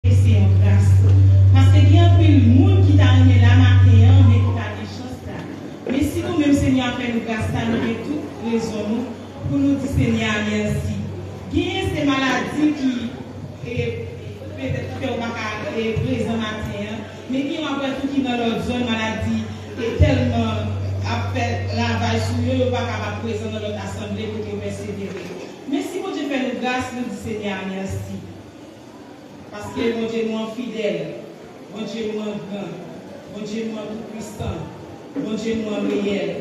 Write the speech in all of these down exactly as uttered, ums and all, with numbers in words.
Se yon gras. Paske gen anpil moun ki ta renmen la maten an, men ki pa gen chans la. Men si nou menm Senyè a fè nou gras sa, nou gen tout rezon nou pou nou di Senyè a mèsi. Genyen se maladi ki, e, petèt ki fè ou pa ka, e, prezan maten an, men gen yon apre tou ki nan lòt zòn maladi, e, tèlman ap fè ravaj sou yo, yo pa kapab prezan nan lòt asanble kote yo pèsevere. Men si Bondye fè nou gras, nou di Senyè a mèsi. Paske Bondye nou an fidèl, Bondye nou an gran, Bondye nou an toupwisan, Bondye nou an reyèl.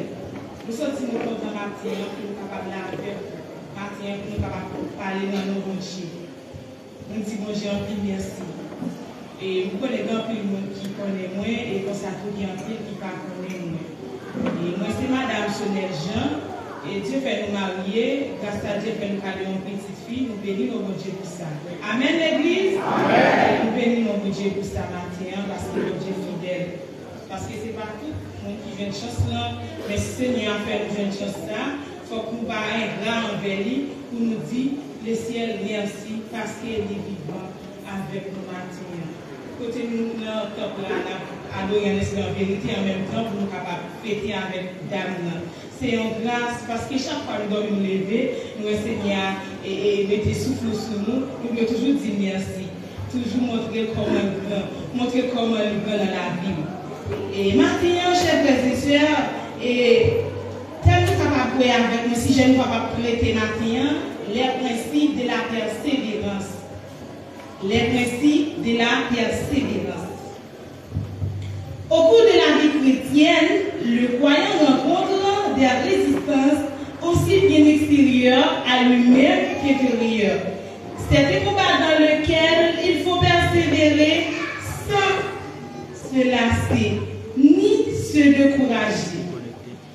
Nou santi nou kontan maten an pou nou kapab la avèk ou maten an, pou nou kapab pale nan non Bondye. Nou di Bondye anpil mèsi. E m konnen gen anpil moun ki konnen mwen, e konsa tou gen anpil ki pa konnen mwen. E mwen se madanm Sonèl Jean, e Dye fè nou marye, gras a Dye fè nou kado yon pitit fi, nou beni non Bondye pou sa. Amèn, legliz? Amèn. Nou beni non Bondye pou sa maten an, paske Bondye fidèl. Paske se pa tout moun ki jwenn chans lan, men Senyè a fè nou jwenn chans sa, fòk nou pa engra anvè li, pou nou di lesyèl mèsi, paske li vivan avèk nou maten an. Kote nou nan tanp la, n ap adore an espri an verite, an menm tan pou nou kapab fete avèk dam nan. Se yon gras, paske chak fwa nou dòmi, nou leve, nou wè Senyè a, e, e, mete souf li sou nou, nou dwe toujou di mèsi. Toujou montre kòman li gran, montre kòman li gran nan lavi w. E maten an, chè frè e sè, e tèm nou kapab wè avèk nou, sijè nou kapab trete maten an, les principes de la persévérance. Les principes de la persévérance. Au cours de la vie chrétienne, le croyant rencontre des résistances aussi bien extérieures à lui-même qu'intérieures. C'est un combat dans lequel il faut persévérer sans se lasser, ni se décourager.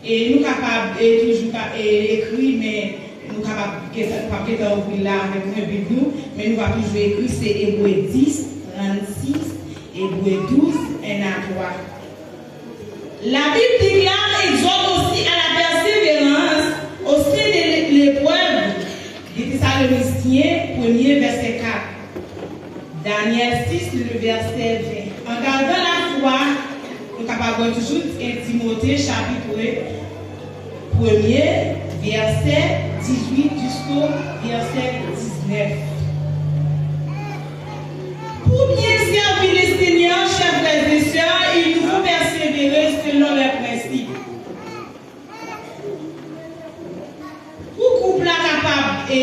E nou kapab, e toujou ka, e ekri, men nou kapab gentan, nou p ap gentan ouvri l la avèk mwen, Bib nou, men nou va toujou ekri, se Ebre dis, trannsis, Ebre douz, en a twa. La Bible déclare, exhorte aussi à la persévérance au sein de l'é-, l'épreuve. Deux Thessaloniciens, premier, verset quatre. Daniel six, le verset vingt. En gardant la foi, nou kapab wè toujou en Timote chapit premye, vèsè dizuit jusqu'au verset dix-neuf. Pour bien servir le Seigneur, chers frères et sœurs, il nous faut persévérer selon les principes. Pou koup la kapab, e,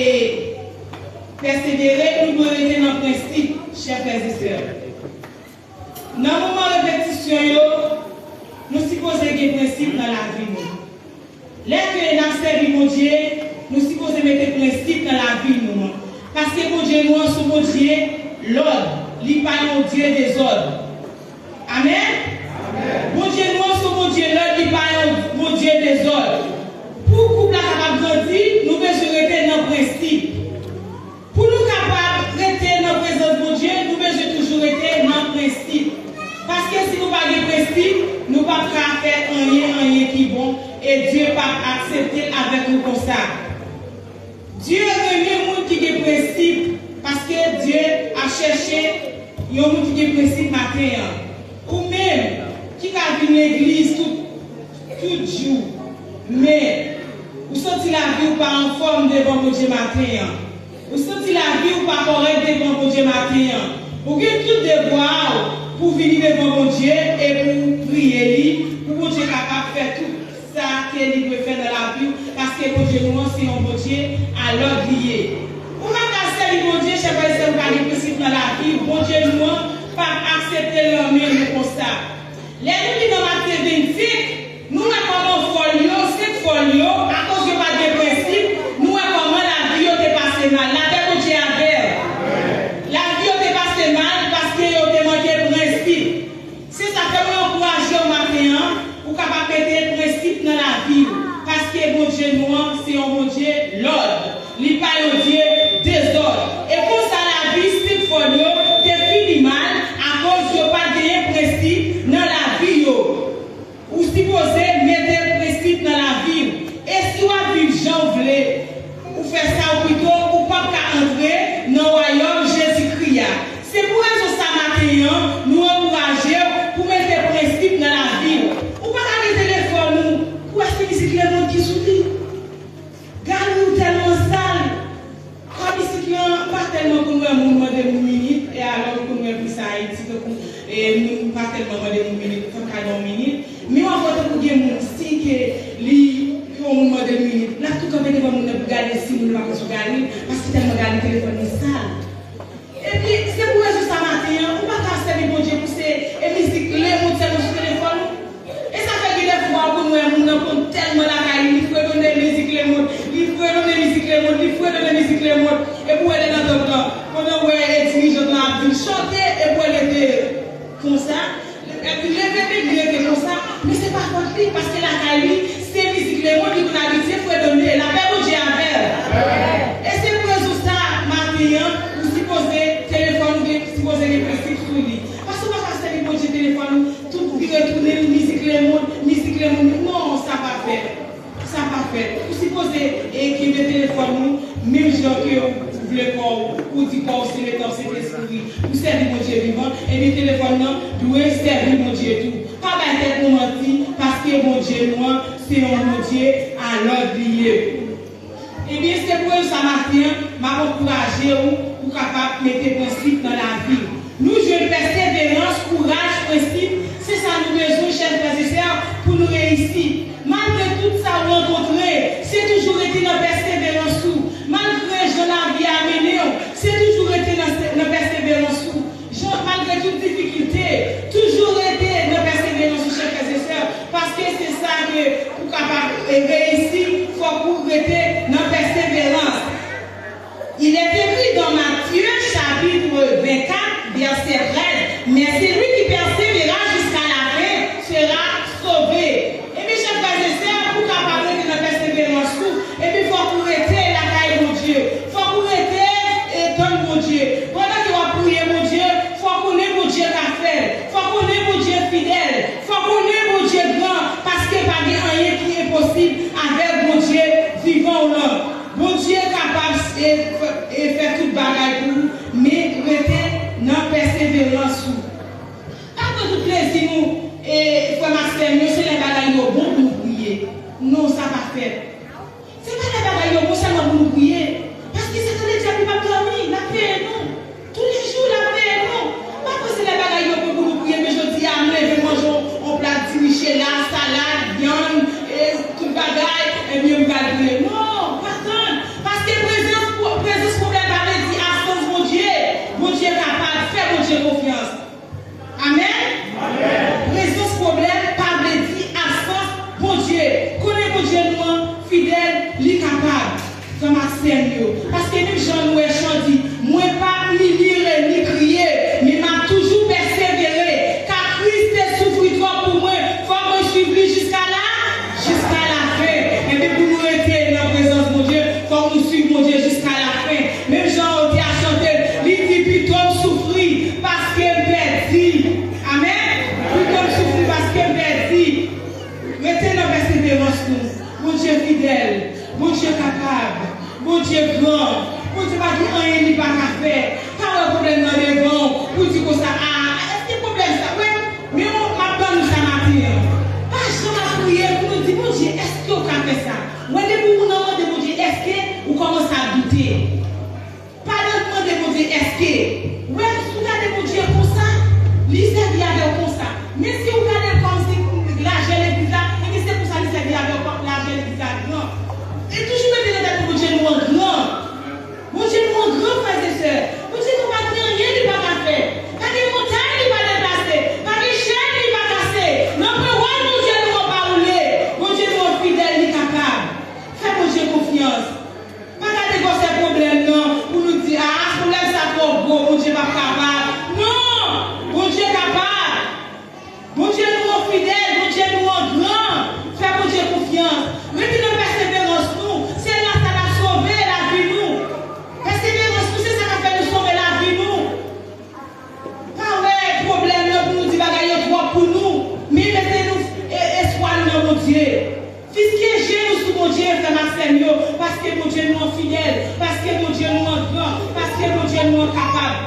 pèsevere, nou dwe rete nan prensip, chè frè e sè. Nan moman repetisyon yo, nou sipoze gen prensip nan lavi nou. Lè ke n ap sèvi Bondye, nou sipoze mete prensip nan lavi nou an. Paske Bondye nou an se yon Bondye lòd, li pa yon Dye dezòd. Amèn. Bondye nou an se yon Bondye lòd, li pa yon Bondye dezòd. Pou koup la kapab grandi, nou bezwen rete nan prensip. Pou nou kapab rete nan prezans Bondye, nou bezwen toujou rete nan prensip. Paske si nou pa gen prensip, nou p ap ka fè anyen, anyen ki bon, e Dye p ap aksepte l avèk nou konsa. Dye renmen moun ki gen prensip, paske Dye ap chèche yon moun ki gen prensip maten an. Ou menm ki ka vin legliz tout, tout jou, men ou santi lavi w pa anfòm devan Bondye maten an. Ou santi lavi w pa kòrèk devan Bondye maten an. Ou gen tout devwa w pou vini devan Bondye e pou w priye li, pou Bondye kapab fè tout sa ke li dwe fè nan lavi w, paske Bondye nou an se yon Bondye a lòd li ye. Ou pa ka sèvi Bondye, chè frè e sè, ou pa gen prensip nan lavi w. Bondye nou an p ap aksepte l nan men nou konsa. Lè nou li nan Matye vennsenk, nou wè kòman fòl yo, senk fòl yo, akoz yo pa t gen prensip, nou wè kòman lavi yo te pase mal. Lapè Bondye avè w. Lavi yo te pase mal paske yo te manke prensip. Se sa k fè mwen ankouraje w maten an, ou kapab mete prensip nan lavi w, paske Bondye nou an se yon Bondye lòd, li pa yon Dye dezòd. E konsa lavi senk fòl yo te fini mal akoz yo pa t genyen prensip nan lavi yo. Ou sipo, Maten an, nou ankouraje w pou mete prensip nan lavi w. Ou pa ka gen telefòn ou pou wè si mizik Lemond ki sou li. Galri w tèlman sal. Kò mizik lan, m pa tèlman konn wè moun mande moun minit, e alò m konn wè plis Ayiti, tankou, e, moun pa tèlman mande moun minit, fò m ka gen yon minit. Men w ap wè tankou gen moun, si ke li, yon moun mande l minit, l ap tou kanpe devan moun nan pou gade si moun nan pa pran sou galri, paske tèlman galri telefòn li sal. Epi, se pou rezon sa maten an, ou pa ka sèvi Bondye pou se, e, mizik Lemond sèlman sou telefòn ou. E sa fè gen de fwa ou konn wè moun nan konn tèlman lakay li, li fredone mizik Lemond, li fredone mizik Lemond, li fredone mizik Lemond. Epi w wè l nan tanp lan, pandan w wè, e, dirijant lan ap vin chante, epi w wè l rete konsa. Epi leve vin, li rete konsa. Men se pa fòt li, paske lakay li, se mizik Lemond li konn abitye fredone. Lapè Bondye avè w. E se pou rezon sa, maten an, ou sipoze, telefòn ou gen, sipoze gen prensip sou li. Paske w pa ka sèvi Bondye telefòn ou, tout vire tounen mizik Lemond, mizik Lemond. Non, sa pa fèt. Sa pa fèt. Ou sipoze, e, kenbe telefòn ou, menm jan ke ou vle kò w, ou di kò w se letan, se lespri, ou sèvi Bondye vivan, ebyen telefòn nan dwe sèvi Bondye tou. Pa bay tèt nou manti, paske Bondye nou an, se yon Bondye alòd li ye. Ebyen, se pou sa maten an, m ap ankouraje w pou w kapab mete prensip nan lavi w. Nou jwenn pèseverans, kouraj, prensip, se sa nou bezwen, chè frè e sè, pou nou reyisi. Malgre tout sa w rankontre, se toujou rete nan pèseverans ou. Malgre jan lavi a mennen w, se toujou rete nan, nan pèseverans ou. Jan, malgre tout difikilte, toujou rete nan pèseverans ou, chè frè e sè, paske se sa ke pou w kapab, e, reyisi, fòk ou rete nan pèseverans. Il est écrit dans Matthieu chapitre vingt-quatre, verset treize, mais celui qui persévérera jusqu'à la fin sera sauvé. Ebyen, chè frè e sè, pou w kapab rete nan pèseverans ou, ebyen, fòk ou rete lakay Bondye. Fòk ou rete, e, tann Bondye. Pandan ke w ap priye Bondye, fò w konnen Bondye ka fè l. Fò w konnen Bondye fidèl. Fò w konnen Bondye gran, paske pa gen anyen ki enposib avèk Bondye vivan w lan. Bondye kapab, e, fè, e, fè tout bagay pou ou, men rete nan pèseverans ou. Pa pran tout plezi nou, e, frè m ak sè m yo, se lè bagay yo bon pou nou priye. Non, sa pa fèt. Se pa lè bagay yo bon sèlman pou nou priye. Paske Satan Ledyab li p ap dòmi, l ap veye nou. Toulejou, l ap veye nou. Pa panse lè bagay yo bon pou nou priye, men jodi a, m leve, m manje yon, yon plat diri chela, salad, vyann, e, tout bagay, ebyen, m pral priye. Non, pa tann. Paske prezans, prezans pwoblèm pa vle di absans Bondye. Bondye kapab, fè Bondye konfyans. Amèn? Prezans pwoblèm pa vle di absans Bondye. Konnen Bondye nou an fidèl, li kapab. Frè m ak sè m yo. Paske menm jan nou wè chan di, mwen p ap ni lire ni kriye, men m ap toujou pèsevere. Ka Kris te soufri twòp pou mwen, fòk mwen swiv li jiska la, jiska lafen. Ebyen, pou nou rete nan prezans Bondye, fòk nou swiv Bondye jiska lafen. Menm jan yo te a chante, li di, pito m soufri paske m pèdi. Amèn? Pito m soufri paske m pèdi. Rete nan pèseverans nou. Bondye fidèl. Bondye kapab. Bondye gran. Bondye pa gen anyen li pa ka fè. Pa wè pwoblèm nan devan w pou di konsa, a, èske pwoblèm sa, wè, men w, m ap ban nou sa maten an. Pa janm ap priye pou nou di, Bondye, èske w ka fè sa? Wè, depi w nan mande Bondye, èske, ou kòmanse ap doute. Pa nan mande Bondye èske. Wè, si w gade Bondye konsa, li sèvi avè w konsa. Men si w gade l kòmsi lajè legliz la, ebyen se konsa li sèvi avè w, lajè legliz la gran. E toujou mete nan tèt nou Bondye nou an gran. Bondye nou an gran, frè e sè. Bondye nou pa gen anyen li pa ka fè. Pa gen montay li pa deplase. Pa gen chèn li pa kase. Nan pawòl Bondye nou an pa woule. Bondye nou an fidèl, li kapab. Fè Bondye konfyans. Pa gade gwosè pwoblèm nan pou nou di, a, pwoblèm sa twò gwo, Bondye p ap kapab. Non! Bondye kapab! Bondye nou an fidèl, Bondye nou an gran. Fè Bondye konfyans. Rete nan pèseverans nou. Se la sa k ap sove lavi nou. Pèseverans nou, se sa k ap fè nou sove lavi nou. Pa wè pwoblèm nan pou nou di bagay yo twòp pou nou, men mete nou, e, espwa nou nan Bondye. Fiske je nou sou Bondye, frè m ak sè m yo, paske Bondye nou an fidèl, paske Bondye nou an gran, paske Bondye nou an kapab.